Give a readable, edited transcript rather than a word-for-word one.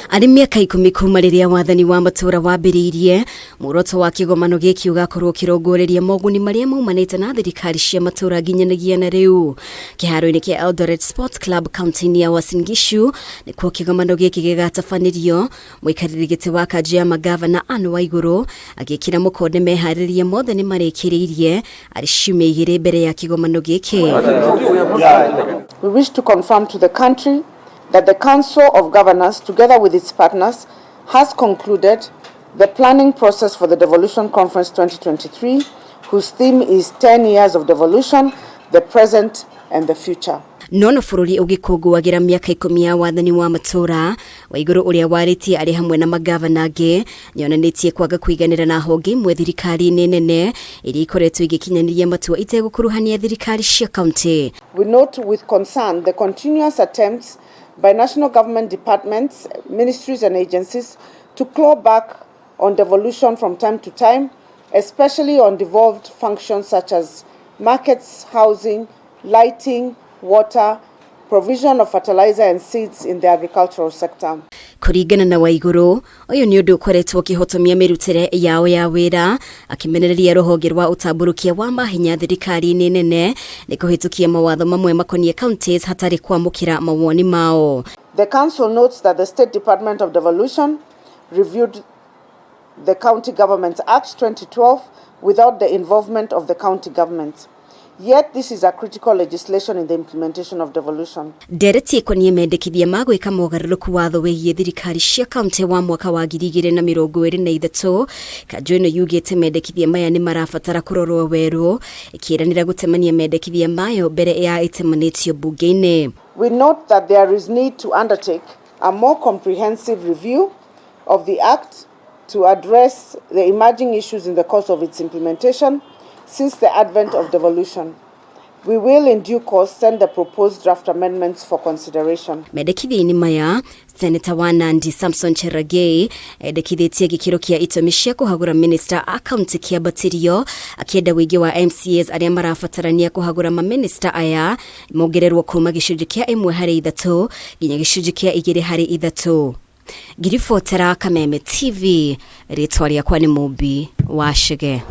Arĩ mĩaka 10 kuma rĩrĩa wathani wa matũũra wambĩrĩirie, muoroto wa kĩgomano gĩkĩ ũgakorwo ũkĩrongoreria moguni marĩa maumanĩte na thirikari cia matũũra nginyanagia na rĩu. Kĩharo-inĩ kĩa Eldoret Sports Club kaunti-inĩ ya Uasin Gishu nĩkuo kĩgomano gĩkĩ gĩgatabanĩrio. Mũikarĩri gĩtĩ wa kanjũ ya mangavana Anne Waigũrũ agĩkĩra mũkonde meharĩria mothe nĩ marĩkĩrĩirie arĩ ciumia 2 mbere ya kĩgomano gĩkĩ. We wish to confirm to the country that the Council of Governors, together with its partners, has concluded the planning process for the Devolution Conference 2023, whose theme is 10 years of devolution, the present and the future. No na bũrũri ũgĩkũngũagĩra mĩaka 10 ya wathani wa matũũra, Waigũrũ ũrĩa warĩtie arĩ hamwe na magavana angĩ nĩonanĩtie kwaga kũiganĩra na honge imwe thirikari-inĩ nene iria ikoretwo igĩkinyanĩria matua itegũkuruhania thirikari cia kaunti. We note with concern the continuous attempts by national government departments, ministries and agencies to claw back on devolution from time to time, especially on devolved functions such as markets, housing, lighting, water, provision of fertilizer and seeds in the agricultural sector. Kũringana na Waigũrũ, ũyũ nĩ ũndũ ũkoretwo ũkĩhotomia mĩrutĩre yao ya wĩra, akĩmenereria rũhonge rwa ũtambũrũkia wa mahinya thirikari-inĩ nene nĩ kũhĩtũkia mawatho mamwe makoniĩ counties hatarĩ kwamũkĩra mawoni mao. The Council notes that the State Department of Devolution reviewed the County Governments Act 2012 without the involvement of the county governments. Yet this is a critical legislation in the implementation of devolution. Ndereti ĩkoniĩ mendekithia ma gwĩka mogarũrũku watho wĩgiĩ thirikari cia kaunti wa mwaka wa 2023. Kanjũ ĩno yugĩte mendekithia maya nĩ marabatara kũrorwo werũ, ĩkĩĩranĩra gũtemania mendekithia mayo mbere ya ĩtemanĩtio mbunge-inĩ. We note that there is need to undertake a more comprehensive review of the Act to address the emerging issues in the course of its implementation since the advent of devolution. We will in due course send the proposed draft amendments for consideration. Mendekithia-inĩ maya, Seneta wa Nandi Samson Cherargei endekithĩtie gĩkĩro kĩa itũmi cia kũhagũra minista a kaunti kĩambatĩrio, akĩenda ũingĩ wa MCAs arĩa marabatarania kũhagũra maminista aya mongererwo kuma gĩcunjĩ kĩa 1 harĩ 3 nginya gĩcunjĩ kĩa 2 harĩ 3. Ngiribotera Kameme TV, rĩtwa rĩakwa nĩ Mũmbi wa Chege.